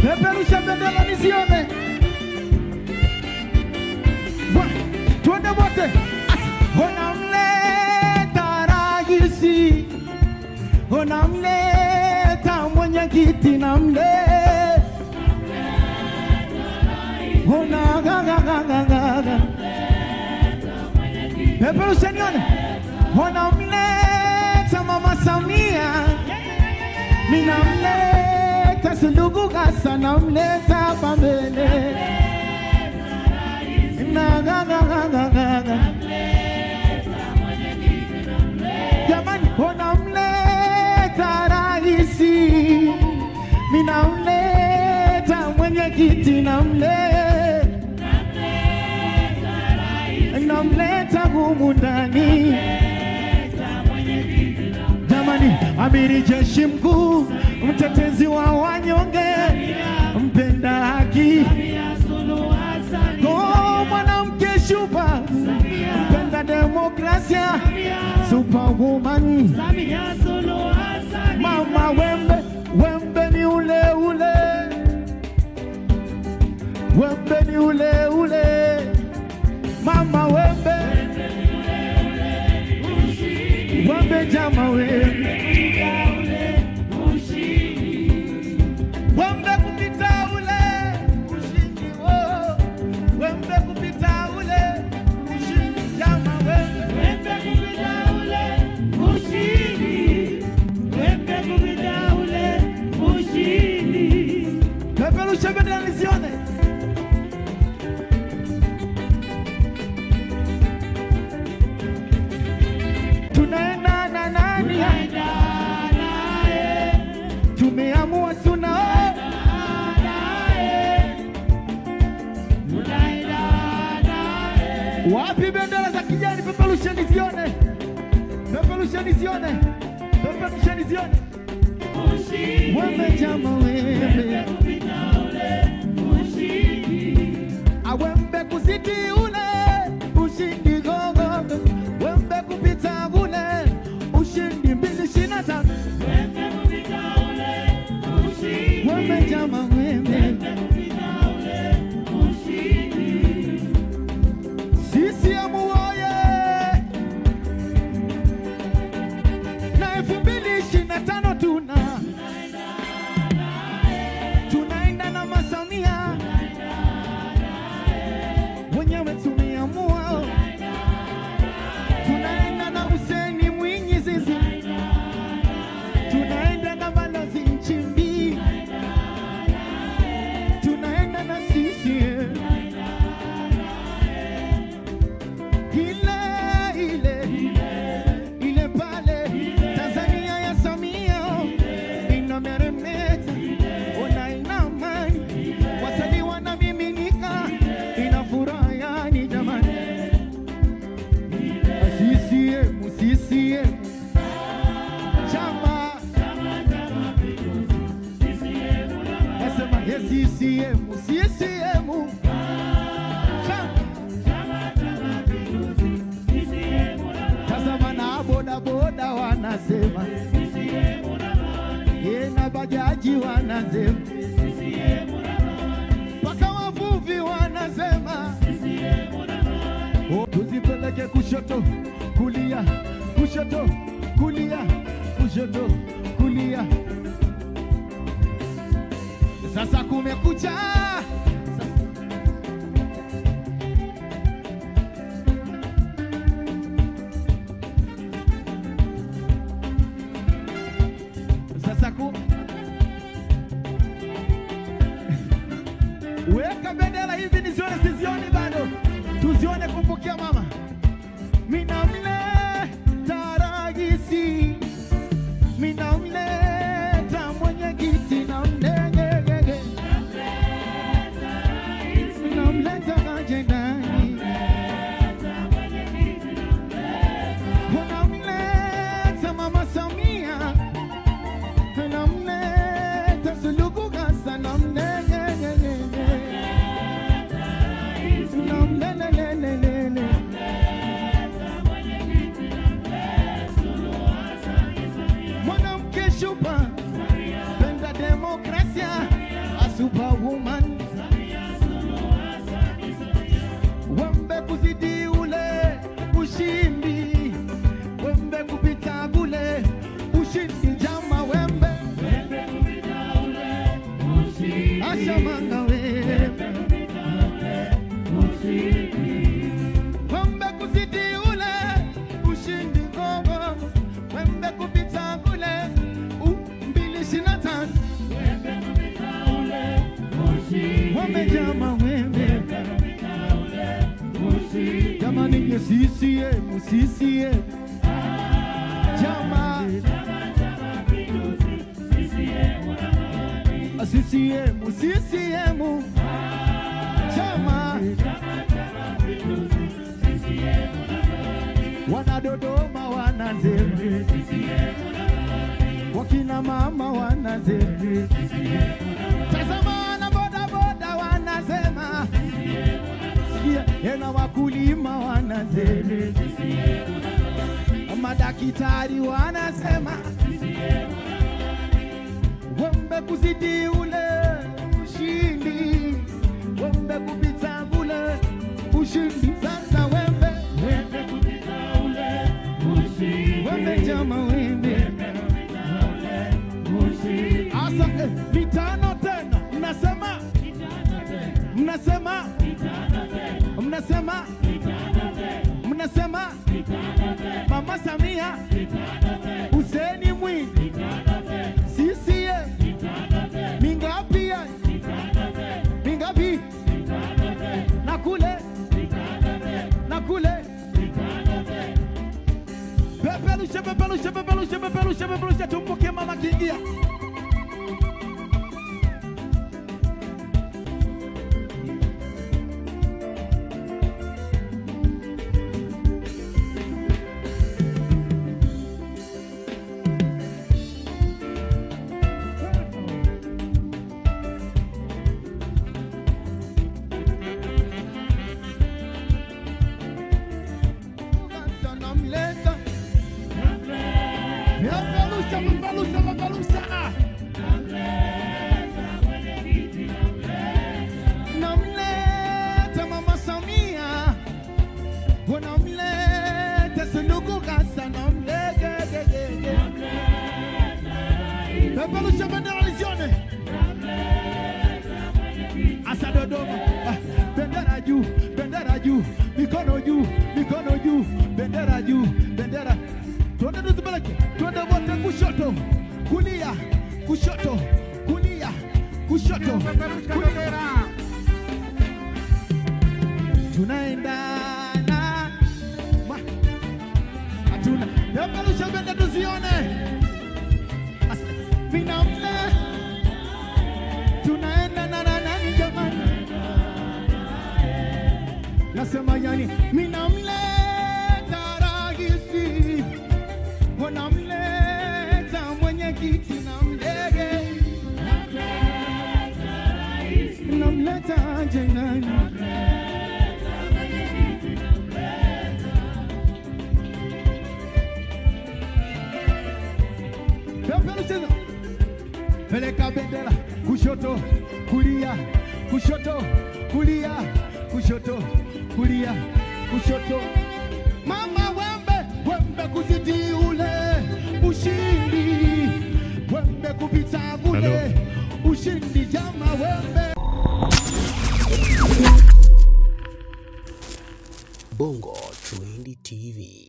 Peperusha bendera nisione. Twende wote. Onamleta raisi, onamleta mwenyekiti, namleta ona ga ga ga ga ga. Peperusha nione. Onamleta Mama Samia, minamleta Suluhu Hassan, namleta Pambele. Na ga ga ga ga ga. Jamani, onamleta raisi, minamleta mwenyekiti, namleta, namleta humu ndani. Jamani, amiri jeshi mkuu, mtetezi wa wanyonge, mpenda haki, mwanamke shupa, mpenda demokrasia, superwoman. Mama wembe, wembe ni ule ule, wembe ni ule ule, mama wembe, wembe jama wembe, wembe kupita ule ushindi, oh, wembe kupita ule ushindi, jama wembe, wembe kupita ule ushindi, wembe kupita ule ushindi. Peperusha bendera nisione. Tunaenda na nani? Tunaenda naye. Tumeamua tuna naye. Tunaenda naye. Wapi bendera za kijani? Peperusha nisione. Peperusha nisione. Peperusha nisione. Ushindi. Wembe jama wembe. Wembe kupita ule ushindi. Awembe kuzidi ule ushindi gogo. Wembe kupita ule ushindi 2025. Wembe kupita ule ushindi. Wembe jama wembe. Wembe kupita ule ushindi. CCM oye! Na 2025 tunaenda na Masamia, wenyewe tumeamua. Tunaenda na Hussein Mwinyi Zizi, tunaenda na Balozi Nchimbi, tunaenda na CCM. Ile ile ile pale Tanzania ya Samia inameremeta, ona ina amani, watalii wanamiminika, ina furaha yani jamani. CCM, CCM, chama, nasema yes, CCM, CCM, chama. Tazama na boda boda wanasema, ye na bajaji wanasema, mpaka wavuvi wanasema. Oh, tuzipeleke kushoto kulia, kushoto kulia, kushoto kulia. Sasa kumekucha. Sasa weka bendera hivi nisione, sizioni bado. Tuzione kumpokea mama. Minamleta raisi, minamleta mwenyekiti, namleta, minamleta ajendani, namleta Mama Samia, namleta Jamani CCM, CCM chama CCM, CCM chama. Wana Dodoma wanasema, wakina mama wanasema, tazama na boda boda wanasema, sikia na wakulima wanasema, madaktari wanasema, wembe kuzidi ule ushindi, wembe kupita ule ushindi. Sasa wembe, wembe kupita ule ushindi, wembe chama wembe, wembe kupita ule ushindi. Asa mitano tena, mnasema mitano tena, mnasema mitano tena, mnasema mitano tena, mnasema mitano tena, Mama Samia mitano tena, Hussein Mwinyi mitano tena, CCM mitano tena, mingapi mitano tena, mingapi mitano tena, na kule na kule peperusha, peperusha, peperusha, peperusha, peperusha, tumbuke mama kiingia. Peperusha, peperusha, peperusha. Namleta Mama Samia, wanamleta Suluhu Hassan, namleta. Peperusha bendera lisione. Asa Dodoma, bendera juu, bendera juu, mikono juu, mikono juu, bendera juu, bendera. Twende tuzipeleke, twende wote kushoto, kulia, kushoto, kulia, kushoto, kulia. Tunaenda na ma hatuna. Peperusha bendera tuzione. Vinamle tunaenda na nani jamani? Nasema yani minamleta raisi, wanamleta mwenyekiti, namlege namleta aje nani? Peleka bendera kushoto, kulia, kushoto, kulia, kushoto, kulia, kushoto. Mama wembe, wembe kuzidi ule ushindi, wembe kupita ule ushindi, jama wembe. Bongo Trendy TV.